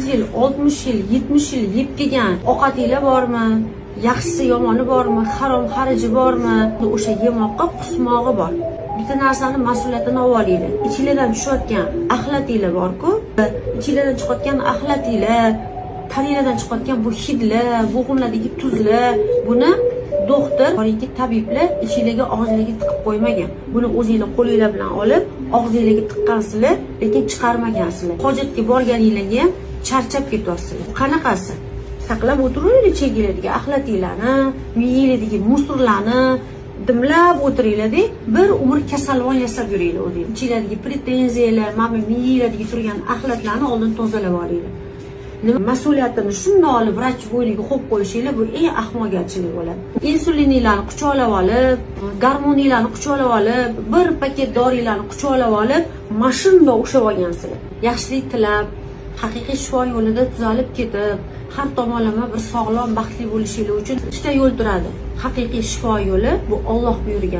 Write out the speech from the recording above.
30 yil, 60 yil, 70 yil yeb kelgan ovqatinglar bormi? Yaxshisi yomoni bormi? Harom xariji bormi? O'sha yemoqqa qusmog'i bor. Bitta narsani mas'uliyatini olinglar. Ichinglardan tushayotgan axlatinglar bor-ku, ichinglardan chiqayotgan axlatinglar, tananglardan chiqayotgan bu hidlar, bo'g'imlardagi tuzlar, buni doktor, yoki tabiblar ichinglarga, og'zinglarga tiqib qo'ymagan. Buni o'zinglar qo'linglar bilan olib, og'zinglarga tiqqansizlar, lekin chiqarmagansizlar. Hojatga borganinglarga ham charchab ketyapsizlar. Qanaqasi? Saqlab o'tiringlar chekinglardagi axlatinglarni, miyanglardagi мусор larni dimlab o'tiringlarda, bir umr kasalvon yasab yuringlar o'zinglar. Ichinglardagi pretenziyalar, mana bu miyanglardagi turgan axlatlarni oldin tozalab olinglar. Nima mas'uliyatini shundoq olib vrach bo'yniga qo'yib qo'yishinglar, bu eng ahmoqgarchilik bo'ladi. Insulininglarni quchoqlab olib, gormoninglarni quchoqlab olib, bir paket dorilarni quchoqlab olib, mana ushlab olgansizlar. Yaxshilik tilab, haqiqiy shifo yo'lida tuzalib ketib, har tomonlama bir sog'lom, baxtli bo'lishinglar uchun ikkita yo'l turadi. Haqiqiy shifo yo'li bu Alloh buyurgan.